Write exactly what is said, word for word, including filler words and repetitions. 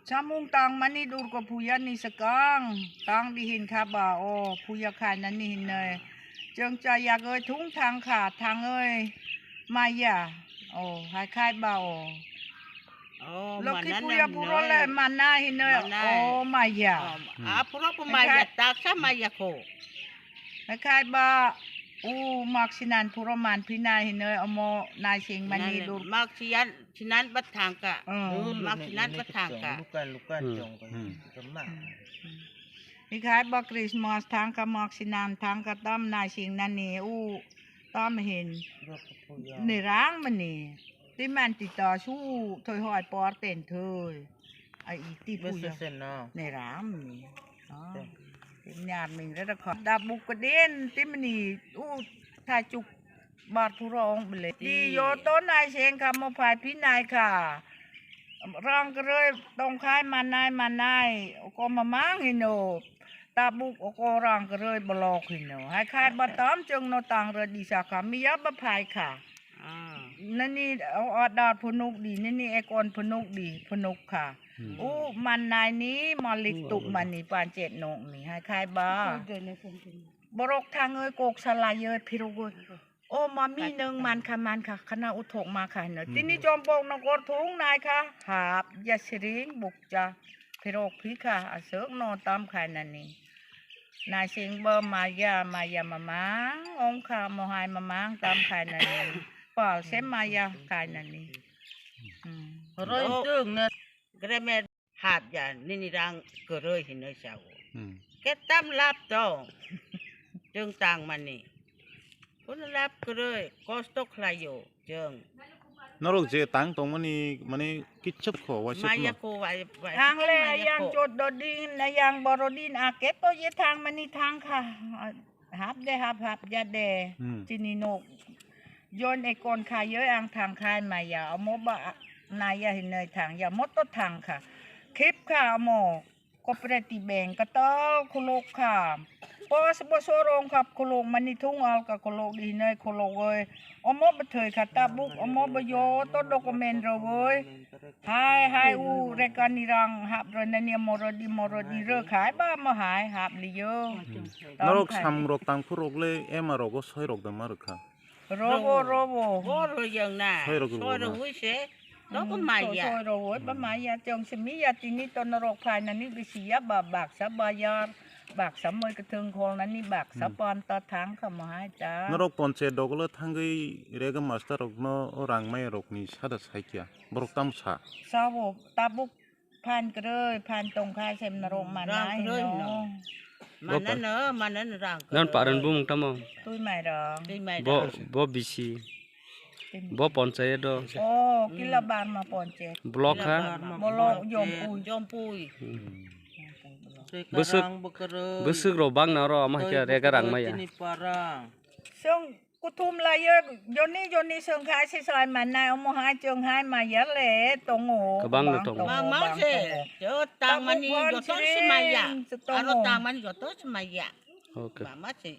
Samung tangmani Durga puja ni swkang tang di hinkha ba o puja khainani hinwi chwng cha yagwi thung thangkha, thangwi maya o hai khai ba o. Oh, Lokhi manana puja puro no. Le mana hinwi Mana. O maya. Oh, Hmm. A puro po maya, taksa maya ko. Hai khai ba u mak sinan puro man phina hinwi omo naising mani Nale, dur. Mak siyan, sinan bat thangka. Hmm. Mak sinan bat thangka. Lukan, lukan Hmm. Chong Hmm. Kama. Hmm. Hai khai ba Christmas thangka, mak sinan thangka tam naising nani u tam hin. Rok puja. Ni rang mani. Ti man ti to su thoi hoi por ten thoi. A i ti pu Bese yo. Se no. Ne ram ni. Ah. Te. Nyar ming re da kho. Da buk ka den ti mani u tha chuk bar phu rong ble. Ti. Ti yo to nai seng kha mo phai phi nai kha. Rang kroi tong khai manai manai ko mamang hino. Tabuk oko rang kroi blok hino. Hai khai ba tam chwng no tang re di sa kha. Miya ba phai kha. Ah. Nini o-, order phunuk di, nini ekon phunuk di, phunuk kha. Hmm. U mannai ni malik tuk mani panchet nok ni. Hai khai ba. Borok thangoi kok salaioi phirogoi. O mami nwng mankha mankha khana uthok ma kha hino. Hmm. Tini chompok no gor thung nai kha. Hap ya siring bukcha. Phirok phi kha aswk no tam khai nani. Naising bo maya, maya mamang, ongkha mohai mamang tam khai nani. Pal se maya khai nani. Hmm. Roi tung na. Gremet hap ya, nini rang kwrwi hinwi sao. Hmm. Ketam lap tong. Chwng tang mani. Kuno lap kwrwi, kosto khlaio chwng. Norok je tang tongmani, mane, kichap kho, waisa maya kho. Kho, wai-, wai-, ang le maya yang kho. Choddo din, yang boro din, ake to ye thang mani thang kha. Hap de, hap, hap ja de. Hmm. Chini nok. Jon ekon kha ye ang thang khai maya. Omo ba naya hinoi thang ya. Mo to thang kha. Khip kha omo. Cooperative bank katal khuluk kha. Pos bosor ong kha khuluk mani thung al ka khuluk di hinoi khuluk oi. Omo bethoi kha tabuk omo bo yo to document rogoi. Hai hai u rekani rang hap roi nani morodi morodi roi khai ba mo hai hap liyo. Hmm. Norok samung rok tang phurok le ema rogo soi rok da ma rwkha. Robo, robo. Bo roi yang na. Soi rok rwi se. Doko maya. Soi rok rwi ba maya. Chong se miya tini to norok phai nani bisi ya ba baksa bayar. Baksa moi ketheng khol nani baksa panta thang kha mo hai ta. Norok ponche dogolo thangwi rega master rok no rang maya rok ni sada saikya. Borok tam sa. Sabo tabuk phan kwrwi, phan tong kha sem norok manai hino. Mana no, mana no rang kwrwi. Nan paran bumung tamo? Twi mai rong. Twi mai rong. Bo, bo bisi. Bo ponchayat do. Oh, kila barma ponchayat. Block ha? Molo jompui. Jompui. Hmm. Bwswk, bwswk rok bang na oro ama khe rega rang maya. Song Kuthum layo joni joni song khai se sai manai omo hai chong hai maya le tongo. Kwbang no tongo. Bang ma se. Jo tang mani joto se maya. Aro tang mani joto se maya. Okay. Bang ma se.